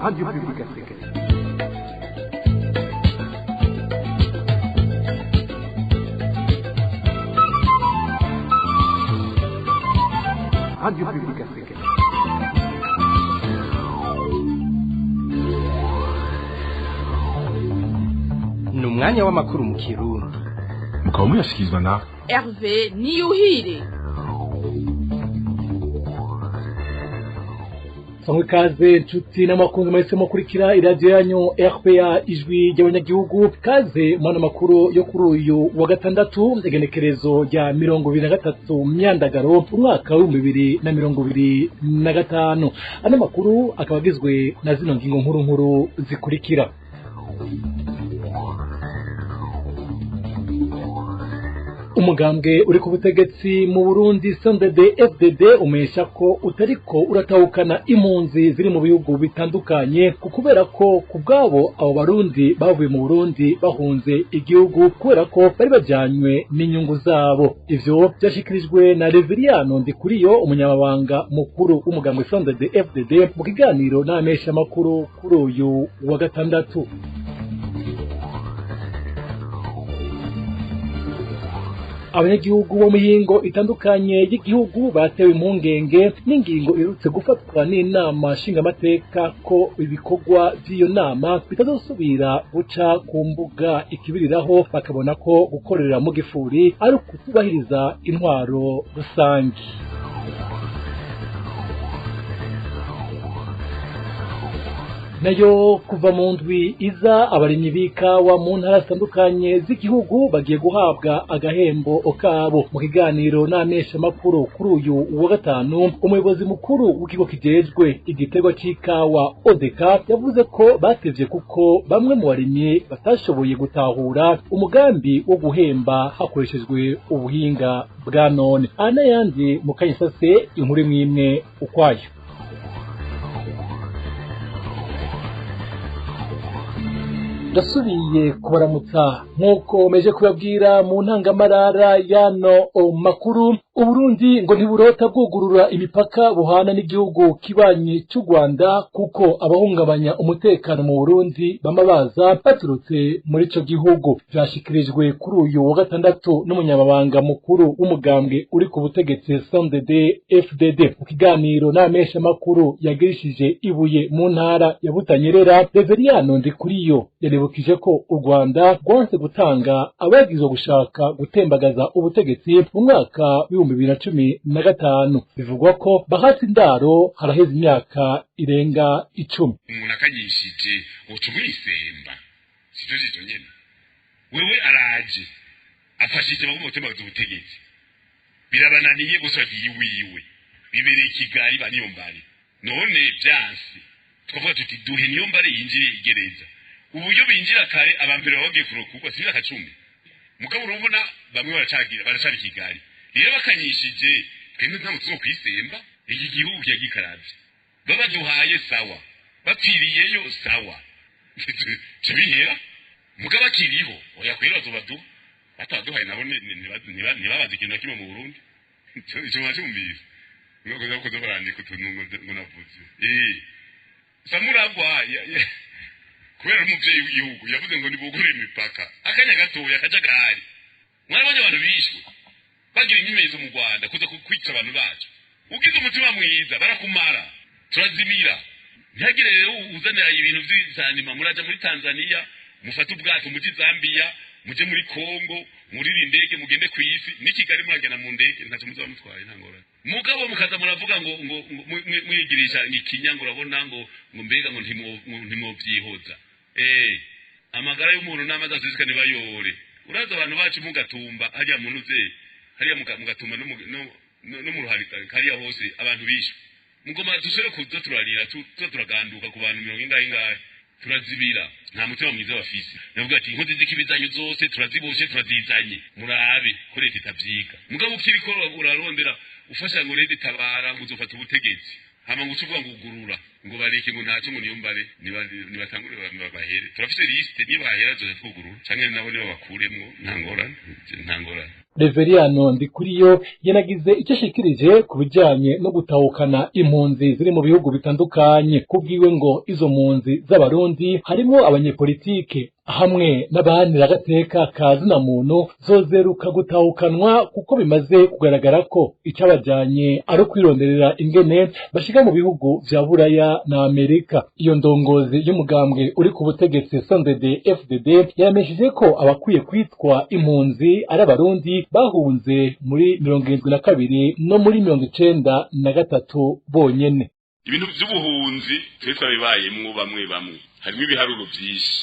Radio Publique Africaine. Radio Publique Africaine. Ni umwanya w'amakuru mu Kirundi. Mukaba muyashyikirizwa na Hervé Niyuhire. Sangwe kaze nshuti n'amakunzi mwahisemo kurikira iradiyo yanyu RPA, Ijwi ry'Abanyagihugu. Kaze mwana makuru yo kuri uyu wa gatandatu, igenekerezo rya 23 Myandagaro, umwaka wa 2025. Ano makuru akaba agizwe na zino ngingo nkuru nkuru zikurikira: Umugambwe uri ku butegetsi mu Burundi, CNDD FDD, umenyesha ko utariko uratahukana impunzi ziri mu bihugu bitandukanye, kubera ko ku bwabo abo Barundi bavuye mu Burundi bahunze igihugu kubera ko bari bajanywe n'inyungu zabo. Ivyo vyashikirijwe na Reveriyano Ndikuriyo, umunyamabanga mukuru w'umugambwe CNDD FDD, mu kiganiro n'abamenyesha makuru kuri uyu wa gatandatu. Abanyagihugu bo mihingo itandukanye y'igihugu batewe impungenge n'ingingo iherutse gufatwa n'inama nshingamateka ko ibikorwa by'iyo nama bitazosubira guca ku mbuga ikibiriraho, bakabona ko gukorera mu gifuri ari ukutubahiriza intwaro rusange. Nayo kuva mu ndwi iza, abarimyi b'ikawa mu ntara zitandukanye z'igihugu bagiye guhabwa agahembo kabo. Mu kiganiro n'amesha makuru kuri uyu wa gatanu, umuyobozi mukuru w'ikigo kijejwe igiterwa c'ikawa, Odeka, yavuze ko batevye kuko bamwe mu barimyi batashoboye gutahura umugambi wo guhemba hakoreshejwe ubuhinga bwa none. Aha n'ayandi mu kanyisase, inkuru imwe imwe ukwayo. Ndasubiye kubaramutsa. Nk'uko meje kubabwira mu ntangamarara y'ano makuru, Uburundi ngo ntiburota bwugurura imipaka buhana n'igihugu kibanyi cy'u Rwanda, kuko abahungabanya umutekano mu Burundi bama baza baturutse muri ico gihugu. Vyashikirijwe kuri uyu wa gatandatu n'umunyamabanga mukuru w'umugambwe uri ku butegetsi, CNDD FDD, mu kiganiro n'abamenyesha makuru yagirishije ibuye mu ntara ya Butanyerera. Reveriyano Ndikuriyo yaribukije ko u Rwanda rwanse gutanga abagizwe gushaka gutembagaza ubutegetsi mu mwaka wa 2015, bivugwa ko bahatse indaro haraheze imyaka irenga 10. Umuntu akanyishije uca umwisemba, sivyo vyizo nyene. Wewe araje afashije bamwe gutembagaza ubutegetsi, birabananiye, gusa bagiye iwiwe, bibereye i Kigali ba Niyombare. None vyanse, tukavuga tuti duhe Niyombare yinjire igereza. Uburyo binjira kare, abambere baba bagiye kurokurwa si imyaka 10. Mugabo urabona bamwe baracagira, baracari Kigali. Rero bakanyishije, twemwe nta mutuzo kwisemba. Iki gihugu kiyagikaravye, babaduhaye sawa, bapfiriyeyo sawa, cyo bihera. Mugabo akiriho, oya kwera, bazobaduha. Batabaduhaye nabo ntibabaze ikintu na kimwe mu Burundi. Ico mwacumvise ngo kuza barandika utuntu ngo navuze Samuragwa, kubera umuvyeyi w'igihugu yavuze ngo nibugure imipaka akanya gatoya, akajagari. Mwarabonye abantu bishwe bagira imyimenyerezo mu Rwanda kuza kwica abantu bacu. Ugize umutima mwiza barakumara. Turazibira, ntihagire rero uzanira ibintu vy'izanima. Muraja muri Tanzania, mufate ubwato muje Zambia, muje muri Congo, murire indege mugende ku isi. N'i Kigali muragenda mu ndege, ntacyo muzaba mutwaye, nta ngorane. Mugabo mukaza muravuga ngo mwigirisha ikinya, ngo urabona ngo mbega ngo ntimwovyihoza. Amagara y'umuntu n'amazi aseseka ntibayore. Uraza abantu bacu mugatumba hariya muntu uze hariya mugatumba no mu Ruhari hariya hose abantu bishwe. Mugoma dusubire kuza turarira, tuza turaganduka ku bantu mirongo ingahe ingahe. Turazibira, nta mutima mwiza bafise. Navuga ati inkozi z'ikibi zanyu zose turaziboshe, turazizanye, murabe ko leta itavyiga. Mugabo ukiriko urarondera ufasha ngo leta itabara, ngo uzofata ubutegetsi, hama ngo ucuvuga ngo ugurura, ngo bareke, ngo ntacyo, ngo niyombare nibatangure bahere. Turafise liste, niba hahera zoza twugurura, canke nabo niba bakuremwo, nta ngorane, nta ngorane. Reveriyano Ndikuriyo yanagize icyo ashikirije ku bijanye no gutahukana impunzi ziri mu bihugu bitandukanye. Kubwiwe ngo izo mpunzi z'Abarundi harimo abanyepolitike hamwe n'abaharanira agateka ka zina muntu zozeruka gutahukanwa, kuko bimaze kugaragara ko icabajanye ari ukwironderera ingene bashika mu bihugu vya Buraya na Amerika. Iyo ndongozi y'umugambwe uri ku butegetsi CNDD FDD yamenyesheje ko abakwiye kwitwa impunzi ari Abarundi bahunze muri 72 no muri 93 bonyene. Ibintu vy'ubuhunzi twe twabibayemwo bamwe bamwe, harimo ibiharuro vyinshi.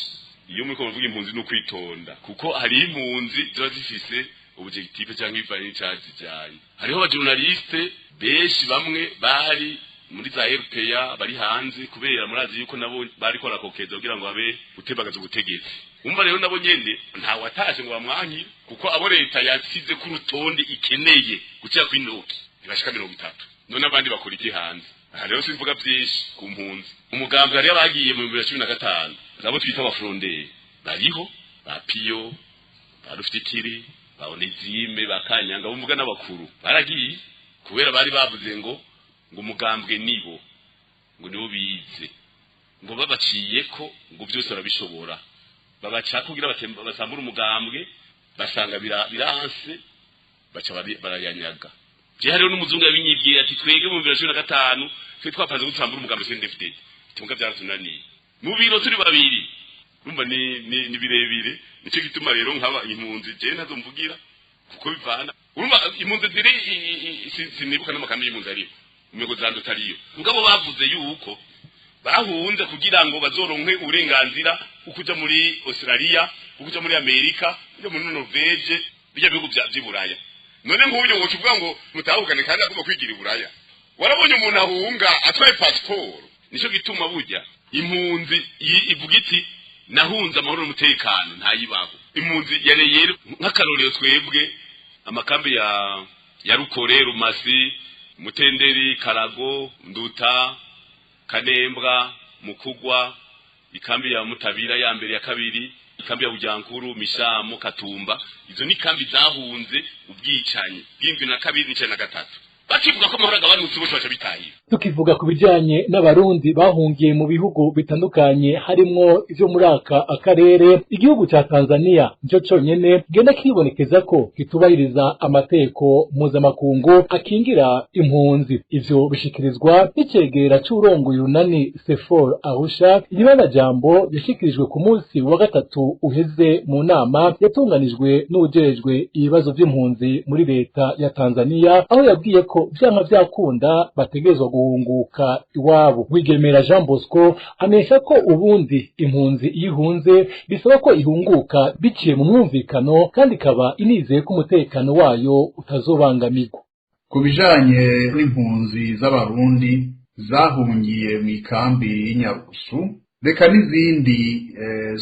Iyo muriko muvuga impunzi no kwitonda, kuko hari impunzi ziba zifise objectif cyangwa ivanye n'icazijanye. Hariho abajournaliste benshi bamwe bari muri za RPA bari hanze, kubera murazi yuko nabo bariko barakokeza kugira ngo habe gutembagaza ubutegetsi. Umva rero nabo nyene ntawe watashe ngo bamwankire, kuko abo leta yasize ku rutonde ikeneye gucira kw'intoki ntibashika 30. None abandi bakora iki hanze? Aha rero simvuga vyinshi ku mpunzi. Umugambi hariyo abagiye mu 2015 nabo twita abafronderi bariho, ba Piyo, ba Rufikiri, ba Onezime, ba Kanyanga, bumvuga n'abakuru baragiye kubera bari bavuze ngo umugambwe nibo, ngo nibo bize, ngo babaciyeko ngo byose barabishobora, babaca kugira basambura umugambwe, basanga biranse, baca barayanyaga. Je hariho n'umuzungu yabinyibwiye ati twege mu 2015 twe twapanze gusambura umugambi CNDD-FDD, tunga byaratunaniye mu biro turi babiri. Urumva ni birebire, nico gituma rero nkaba impunzi je ntazo mvugira kuko bivana. Urumva impunzi ziri sinibuka n'amakambi y'impunzi ariyo umego zandutariyo, mugabo bavuze yuko bahunze kugira ngo bazoronke uburenganzira ukuja muri Australia, ukuja muri Amerika, ukuja muri Norvege, bijya bihugu vy'i Buraya. None nk'uburyo ngo uvuga ngo mutahukane kandi agomba kwigira i Buraya, warabonye umuntu ahunga atwaye pasiporo. Nico gituma burya impunzi ivuga iti nahunze amahoro n'umutekano ntayibaho. Impunzi yareyere nk'akarorero, twebwe amakambi ya Rukore, Rumasi, Mutenderi, Karago, Nduta, Kanembwa, Mukugwa, ikambi ya Mutabira ya mbere ya kabiri, ikambi ya Bujankuru, Mishamo, Katumba, izo ni kambi zahunze ubwicanyi bw'indwi na kabiri n'icenda na gatatu, bakivuga ko amahoro agabanutse bose baca bitahira. Tukivuga ku bijanye n'Abarundi bahungiye mu bihugu bitandukanye harimwo ivyo muri aka akarere, igihugu ca Tanzania nico conyene genda kibonekeza ko kitubahiriza amategeko mpuzamakungu akingira impunzi. Ivyo bishikirizwa n'icegera c'urongoye urunani Sefor Arusha. Jambo yashikirijwe ku munsi wa gatatu uheze mu nama yatunganijwe n'uwujejwe ibibazo vy'impunzi muri leta ya Tanzania, aho yabwiye ko vyanka vyakunda bategerezwa guhunguka iwabo. Rwigemera Jean Bosco amenyesha ko ubundi impunzi iyo ihunze bisaba ko ihunguka biciye mu mwumvikano, kandi ikaba inizeye ko umutekano wayo utazobangamirwa. Ku bijanye n'impunzi z'Abarundi zahungiye mu ikambi y'Inyarugusu, reka n'izindi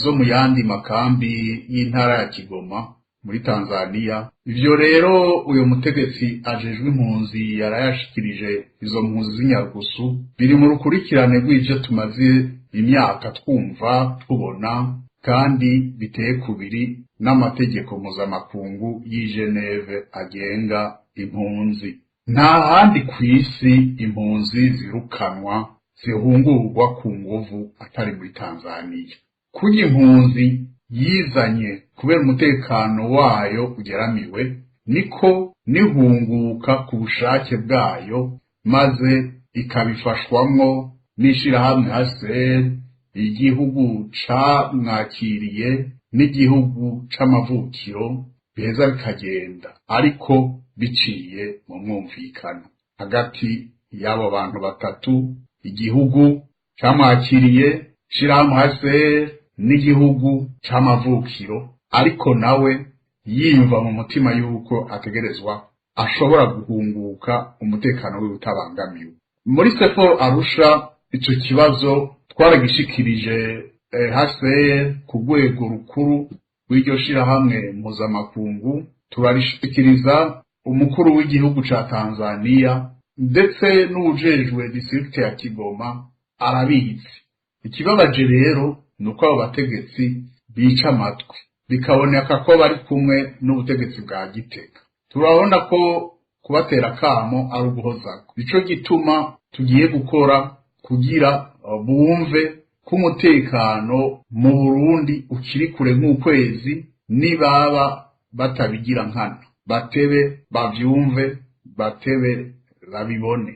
zo mu yandi makambi y'intara ya Kigoma muri Tanzania, ivyo rero uyo mutegetsi ajejwe impunzi yarayashikirije izo mpunzi z'Inyarugusu biri mu rukurikirane rw'ivyo tumaze imyaka twumva tubona, kandi biteye kubiri n'amategeko mpuzamakungu y'i Geneve agenga impunzi. Nta handi kw'isi impunzi zirukanwa zihungurwa ku nguvu atari muri Tanzania. Kurya impunzi yizanye kubera umutekano wayo ugeramiwe, niko nihunguka ku bushake bwayo, maze ikabifashwamwo n'ishirahamwe HCR, igihugu camwakiriye n'igihugu c'amavukiro, biheza bikagenda, ariko biciye mu mwumvikano hagati y'abo bantu batatu: igihugu camwakiriye, ishirahamwe HCR n'igihugu c'amavukiro, ariko nawe yiyumva mu mutima yuko ategerezwa ashobora guhunguka umutekano wiwe utabangamiwe. Muri Sefor Arusha ico kibazo twaragishikirije HCR ku rwego rukuru rw'iryo shirahamwe mpuzamakungu, turarishikiriza umukuru w'igihugu ca Tanzania, ndetse n'uwujejwe district ya Kigoma arabizi. Ikibabaje rero nuko abo bategetsi bica amatwi. Bikaboneka ko bari kumwe n'ubutegetsi bwa Gitega. Turabona ko kubatera kamo ari uguhozako. Nico gituma tugiye gukora kugira bumve ko umutekano mu Burundi ukiri kure nk'ukwezi. Nibaba batabigira nkana, batebe bavyumve, batebe babibone.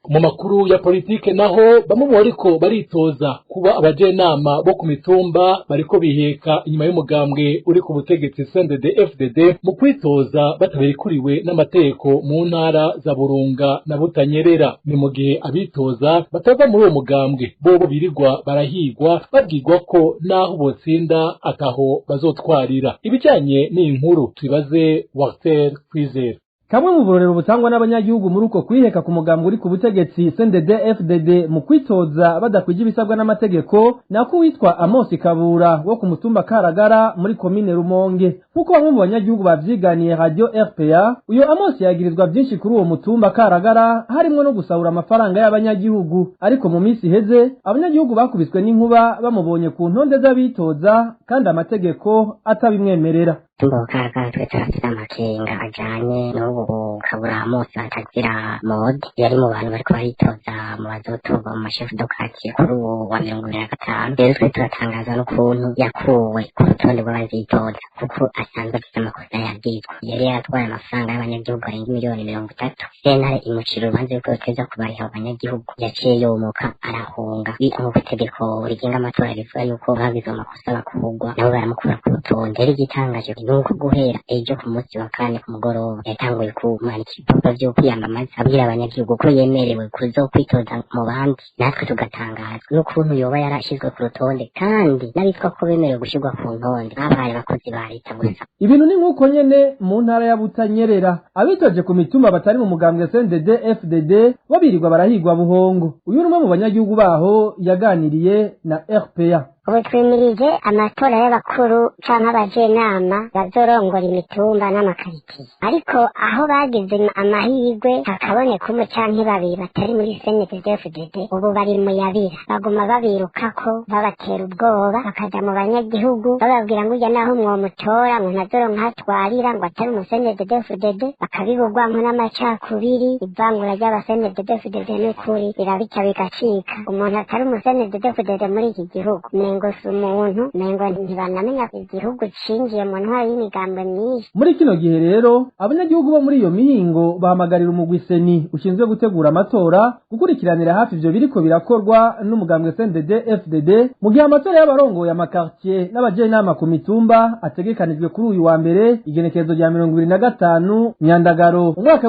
Mu makuru ya politike naho, bamwe mu bariko baritoza kuba abajenama bo ku mitumba bariko biheka inyuma y'umugambwe uri ku butegetsi CNDD FDD mu kwitoza batabirikuriwe n'amategeko mu ntara za Burunga na Butanyerera. Ni mu gihe abitoza batava muri uwo mugambwe bobo birirwa barahigwa, babwirwa ko naho botsinda ataho bazotwarira. Ibijanye n'iyi nkuru tubibaze Walter Kwizera. Kamwe mu burorero butangwa n'abanyagihugu muri uko kwiheka ku mugambwe uri ku butegetsi CNDD FDD mu kwitoza badakwije ibisabwa n'amategeko, nako witwa Amos Kabura wo ku mutumba Karagara muri komine Rumonge. Nk'uko bamwe mu banyagihugu bavyiganiye Radio RPA, uyo Amos yagirizwa byinshi kuri uwo mutumba Karagara, harimwo no gusahura amafaranga y'abanyagihugu. Ariko mu minsi iheze abanyagihugu bakubiswe n'inkuba bamubonye ku ntonde z'abitoza kandi amategeko atabimwemerera. Mutumba wa Karagara twe turafise amakenga ajanye n'ubu Kabura Amos atagira mode yari mu bantu bariko baritoza mu bazotorwa mu mashefu do quartier kuri uwo wa 2025. Rero twe turatangaza n'ukuntu yakuwe ku rutonde rw'abazitoza, kuko asanzwe afise amakosa yabwizwa. Yari yaratwaye amafaranga y'abanyagihugu arenga miliyoni 30. Sentare imucira urubanza yuko yoteza kubariha abo banyagihugu. Yaciye yomoka arahunga. Nk'uko itegeko rigenga amatora rivuga yuko bagize amakosa bakurwa, nabo baramukura ku rutonde. Rero igitangaje ni uko guhera ejo ku munsi wa kane ku mugoroba yatanguye kumanika ibipapuro vyo kwiyamamaza, abwira abanyagihugu ko yemerewe kuzokwitoza mu bandi. Natwe tugatangazwa n'ukuntu yoba yarashizwe ku rutonde, kandi n'abitwa ko bemerewe gushirwa ku ntonde babaye abakozi ba leta gusa. Ibintu ni nk'uko nyene mu ntara ya Butanyerera, abitoje ku mitumba batari mu mugambwe CNDD FDD bo birirwa barahigwa buhongo. Uyu ni umwe mu banyagihugu baho yaganiriye na RPA. Ubu twimirije amatora y'abakuru canke abajenama bazorongora imitumba n'amakaritiye, ariko aho bagize amahirwe hakaboneka umwe canke babiri batari muri CNDD-FDD, ubu bari muyabira, baguma babirukako, babatera ubwoba, bakaja mu banyagihugu bababwira ngo urya naho mwomutora ngo ntazoronka aho atwarira, ngo atari umu CNDD-FDD, bakabibugwamwo n'amacakubiri. Ivangura ry'aba CNDD-FDD n'ukuri rirabica bigacika. Umuntu atari umu CNDD-FDD muri iki gihugu mengo si umuntu, mengo ntibanamenya igihugu cinjiye mu ntwaro y'imigambo myinshi. Muri kino gihe rero abanyagihugu bo muri iyo mihingo bahamagarira umugwi CENI ushinzwe gutegura amatora gukurikiranira hafi ivyo biriko birakorwa n'umugambwe CNDD FDD, mu gihe amatora y'abarongoye amakartier n'abajenama ku mitumba ategekanijwe kuri uyu wa mbere, igenekerezo rya 25 Myandagaro umwaka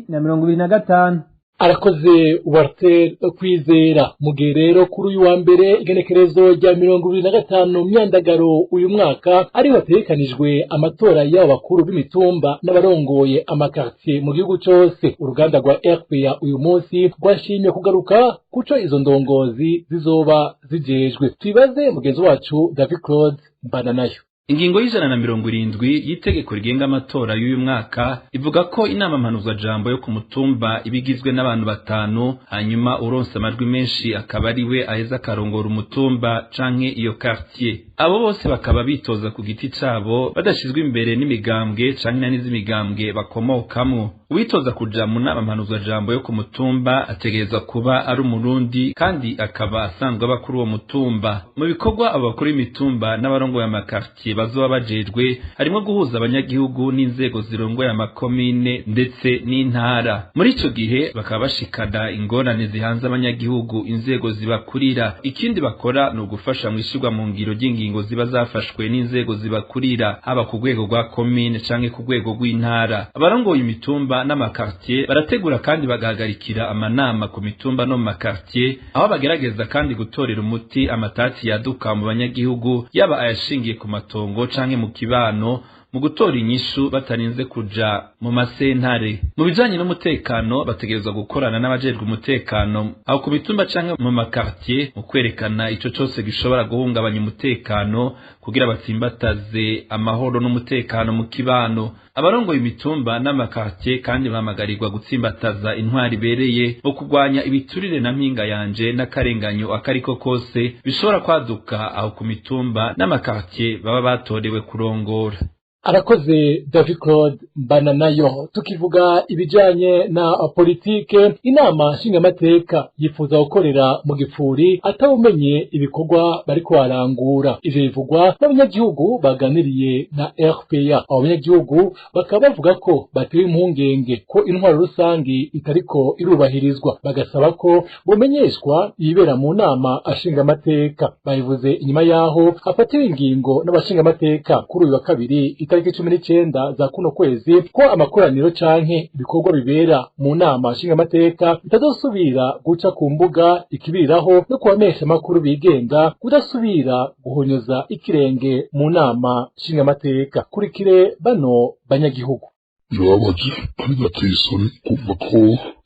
w'2025. Arakoze Walter Kwizera. Mu gihe rero kuri uyu wa mbere, igenekerezo rya 25 Myandagaro uyu mwaka, ariho hategekanijwe amatora y'abo bakuru b'imitumba n'abarongoye amakartier mu gihugu cose, uruganda rwa RPA uyu munsi rwashimye kugaruka kuco izo ndongozi zizoba zijejwe. Tubibaze mugenzi wacu David Claude Mbananayo. Ingingo y'170 y'itegeko rigenga amatora y'uyu mwaka ivuga ko inama mpanuzwajambo yo ku mutumba iba igizwe n'abantu batanu, hanyuma uronse amajwi menshi akaba ari we aheza akarongora umutumba canke iyo quartier. Abo bose bakaba bitoza ku giti cabo badashizwe imbere n'imigambwe canke n'iz'imigambwe bakomokamwo. Uwitoza kuja mu nama mpanuzwajambo yo ku mutumba ategerezwa kuba ari Umurundi kandi akaba asanzwe aba kuri uwo mutumba. Mu bikorwa abo bakuru b'imitumba n'abarongoye amakartier bazoba bajejwe harimwo guhuza abanyagihugu n'inzego zirongoye amakomine ndetse n'intara. Muri ico gihe bakaba bashikana ingorane zihanze abanyagihugu inzego zibakurira. Ikindi bakora ni ugufasha mu ishirwa mu ngiro ry'ingingo ziba zafashwe n'inzego zibakurira, haba ku rwego rwa komine canke ku rwego rw'intara. Abarongoye imitumba n'amakartier barategura kandi bagahagarikira amanama ku mitumba no mu makartier, aho bagerageza kandi gutorera umuti amatati yaduka mu banyagihugu, yaba ayashingiye ku matongo canke mu kibano, mu gutora inyishu batarinze kuja mu masentare. Mu bijanye n'umutekano bategerezwa gukorana n'abajejwe umutekano aho ku mitumba canke mu makartier mu kwerekana ico cose gishobora guhungabanya umutekano kugira batsimbataze amahoro n'umutekano mu kibano. Abarongoye imitumba n'amakartier kandi bahamagarirwa gutsimbataza intwari ibereye mu kurwanya ibiturire na mpinga yanje n'akarenganyo akariko kose bishobora kwaduka aho ku mitumba n'amakartier baba batorewe kurongora. Arakoze David Claude Mbananayo. Tukivuga ibijanye na politike, inama nshingamateka yifuza gukorera mu gifuri atawumenye ibikorwa bariko barangura. Ivyo bivugwa n'abanyagihugu baganiriye na RPA. Abo banyagihugu bakaba bavuga ko batewe impungenge ko intwaro rusangi itariko irubahirizwa, bagasaba ko bomenyeshwa ibibera mu nama nshingamateka. Babivuze inyuma yaho hafatiwe ingingo n'abashingamateka kuri uyu wa kabiri itariki 19 za kuno kwezi ko amakoraniro canke ibikorwa bibera mu nama nshingamateka bitazosubira guca ku mbuga ikibiriraho no kubamesha makuru bigenga kudasubira guhonyoza ikirenge mu nama nshingamateka. Kurikire bano banyagihugu. Birababaje kandi birateye isoni kumva ko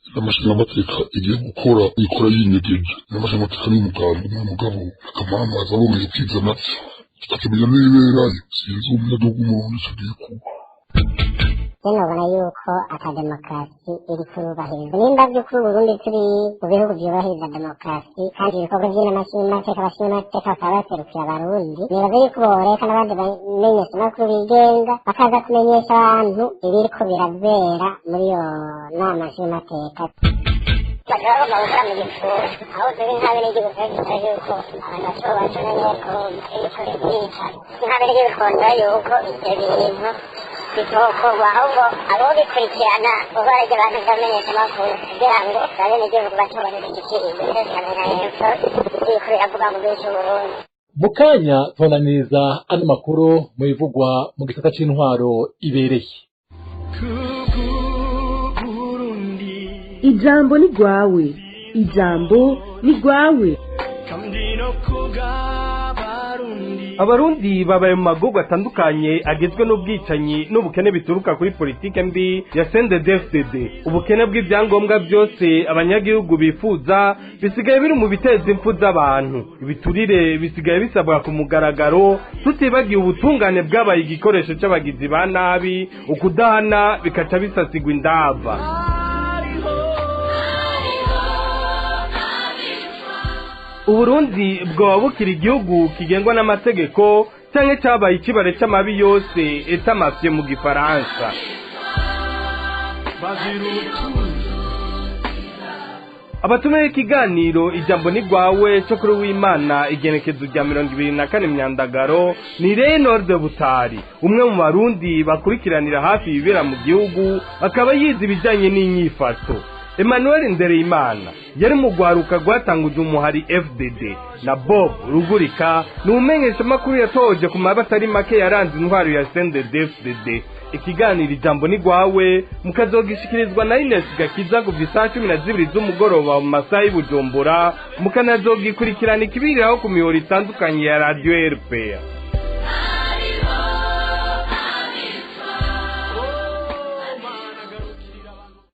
inama nshingamateka igiye gukora ikora yinyegeje. Inama nshingamateka ni umuganga n'umugabo akamamaza bongeye kwizana tukamenya n'ibiberayo. Sinzi umunyagihugu w'Umurundi tugiye kuba. Nobona yuko ata demokarasi iri kurubahirizwa. Nimba by'ukuri Uburundi turi mu bihugu byubahiriza demokarasi kandi ibikorwa by'inama nshingamateka abashingamateka bakaba baserukiye Abarundi, nibaza yuko boreka n'abandi bamenyeshamakuru bigenga bakaza kumenyesha abantu ibiriko birabera muri iyo nama nshingamateka. Bakaba bagomba gukora mu gifuri aho turi nk'abenegihugu twari yuko abantu bato bato n'inteko iriko irica nk'abenegihugu twumva yuko ivyo bintu bitokorwa, ahubwo abo bikurikirana ubarya abantu bamenyeshamakuru kugira ngo abenegihugu bato babishikirize tukamenya yuko biriko biravuga mu gihugu c'Uburundi. Mu kanya tubonaniriza ano makuru mu bivugwa mu gisata c'intwaro ibereye. Ijambo ni rwawe, ijambo ni rwawe. Abarundi babaye mu magogo atandukanye agizwe n'ubwicanyi n'ubukene bituruka kuri politike mbi ya CNDD-FDD. Ubukene bw'ivyangombwa byose abanyagihugu bifuza bisigaye biri mu biteza impfu z'abantu. Ibiturire bisigaye bisabwa ku mugaragaro, tutibagiye ubutungane bwabaye igikoresho c'abagizi ba nabi, ukudahana bikaca bisasigwa indava. Uburundi bwoba bukiri igihugu kigengwa n'amategeko canke cabaye ikibare c'amabi yose etamafye mu gifaransa. Abatumiye ikiganiro ijambo ni rwawe cyo kuri w'Imana igenekezo rya 24 Myandagaro ni Reynolds Butari, umwe mu barundi bakurikiranira hafi ibibera mu gihugu, akaba yize ibijanye n'inyifato. Emmanuel Ndereyimana yari mu rwaruka rwatanguje umuhari FDD, na Bob Rugurika ni umumenyeshamakuru yatoje ku maba atari make yaranze intwaro ya CNDD-FDD. Ikiganiro ijambo ni rwawe mukazogishikirizwa na Ines Gakiza kuva isaha 12 z'umugoroba mu masaha y'Ibujumbura, mukanazogikurikirana ikibiriraho ku mihoro itandukanye ya Radio RPA.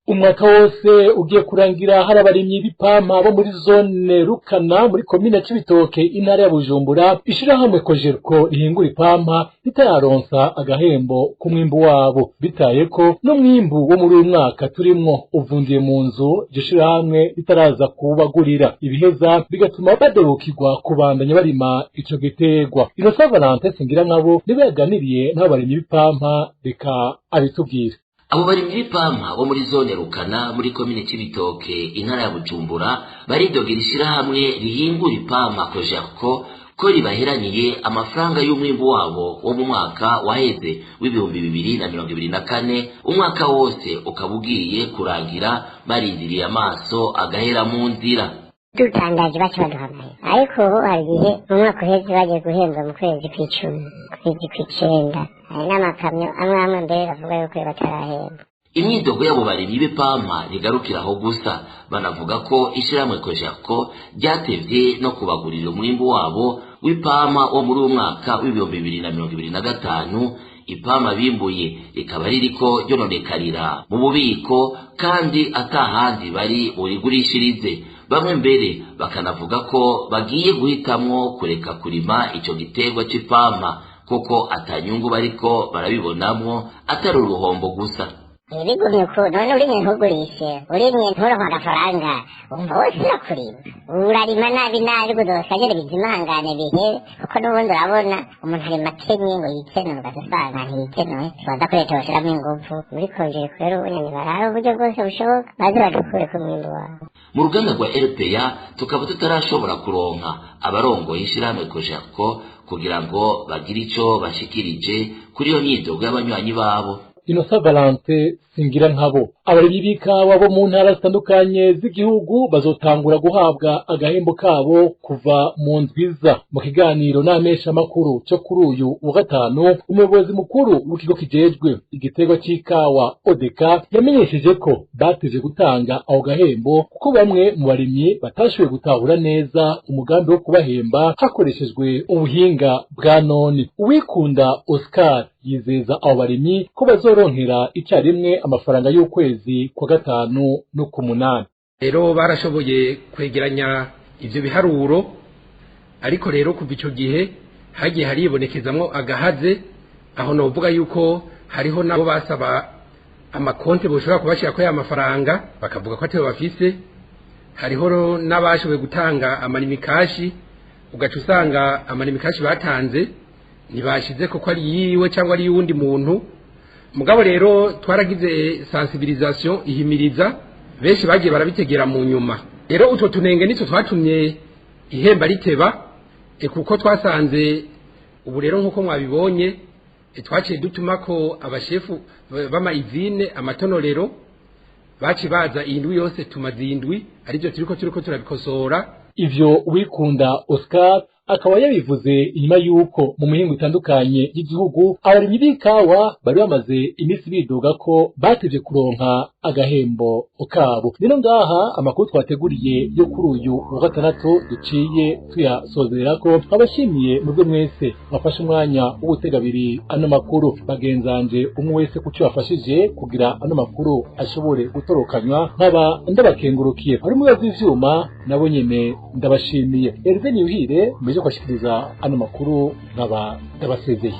Umwaka wose ugiye kurangira hari abarimyi b'ipampa bo muri zone Rukana muri komine Cibitoke intara ya Bujumbura ishirahamwe Kojerko rihingura ipampa ritararonsa agahembo ku mwimbu wabo, bitaye ko n'umwimbu wo muri uyu mwaka turimwo uvundiye mu nzu iryo shirahamwe ritaraza kubagurira, ibiheza bigatuma badorokirwa kubandanya barima ico giterwa. Innocent Valentin Singirankabo niwe yaganiriye n'abo barimyi b'ipampa, reka abitubwire. Abo barimyi b'ipampa bo muri zone Rukana muri komine Cibitoke intara ya Bujumbura baridogera ishirahamwe rihingura ipampa Kojerko ko ribaheraniye amafaranga y'umwimbu wabo wo mu mwaka waheze w'2024, umwaka wose ukaba ugiye kurangira barindiriye amaso agahera mu nzira. Dutangaje baca baduha amahera, ariko ubu hari igihe mu mwaka uheze bagiye guhembwa mu kwezi kw'icumi, kwezi kw'icenda, hari n'amakamyo amwe amwe mbere bavuga yuko batarahembwa. Imyidogo y'abo barimyi b'ipampa ntigarukira aho gusa, banavuga ko ishirahamwe Kojerko ryatevye no kubagurira umwimbu wabo w'ipampa wo muri uyu mwaka w'2025. Ipama bimbuye rikaba ririko ryononekarira mu bubiko kandi atahandi bari burigurishirize. Bamwe mbere bakanavuga ko bagiye guhitamwo kureka kurima ico giterwa c'ipampa kuko atanyungu bariko barabibonamwo, atari uruhombo gusa. Bigumye uko none urimye ntugurishe, urimye nturonke agafaranga, wumva wose urakurima, urarima nabi nabi kuzosa nyene bizimangane bihere, kuko n'ubundi urabona umuntu arima akenye ngo yikenure, ugaca usanga ntiyikenuye. Tubanza ko leta yoshiramwo inguvu muri kongereko rero, ubu nyene barabe uburyo bwose bushoboka baze badukureko umwimbu wawe. Mu ruganda rwa RPA tukaba tutarashobora kuronka abarongoye ishirahamwe Kojerko kugira ngo bagire ico bashikirije kuri iyo myidogo y'abanywanyi babo. Innocent Valente singira nkabo. Abarimyi b'ikawa bo mu ntara zitandukanye z'igihugu bazotangura guhabwa agahembo kabo kuva mu ndwiza. Mu kiganiro n'amesha makuru cyo kuri uyu wa gatanu, umuyobozi mukuru w'ikigo kijejwe igiterwa c'ikawa ODK yamenyesheje ko batevye gutanga ako gahembo kuko bamwe mu barimyi batashoboye gutahura neza umugambi wo kubahemba hakoreshejwe ubuhinga bwa none. Uwikunda Oscar yizeza abo barimyi ko bazoronkera icyarimwe amafaranga y'ukwezi kwa gatanu no ku munani. Rero barashoboye kwegeranya ivyo biharuro, ariko rero kuva ico gihe hagiye haribonekezamwo agahaze, aho novuga yuko hariho nabo basaba amakonte boshobora kubashira ko ya mafaranga bakavuga ko ateo bafise. Hariho n'abashoboye gutanga amarimikashi, ugaca usanga amarimikashi batanze ntibashize ko ari yiwe cyangwa ari yundi muntu. Mugabo rero twaragize sensibilisation, ihimiriza, benshi bagiye barabitegera mu nyuma. Rero utwo tunenge nitwo twatumye ihemba riteba, kuko twasanze ubu rero nkuko mwabibonye, twaciye dutuma ko abashefu b'amayizine amatonorero baci baza indwi yose, tumaze indwi aribyo turiko turabikosora. Ivyo Uwikunda Oscar akaba yabivuze inyuma yuko mu mihingo itandukanye y'igihugu abarimyi b'ikawa bari bamaze iminsi bidoga ko batevye kuronka agahembo kabo. Rero ngaha amakuru twateguriye yo kuri uyu wa gatandatu duciye tuyasozererako. Abashimiye mubwe mwese bafashe umwanya wo gutega abiri ano makuru, bagenzanje umwe wese kuco yafashije kugira ano makuru ashobore gutorokanywa, nkaba ndabakengurukiye. Ari mu b'ivyuma nabo nyene ndabashimiye. Hervé Niyuhire mbeje kwashikiriza ano makuru, nkaba ndabasezeye.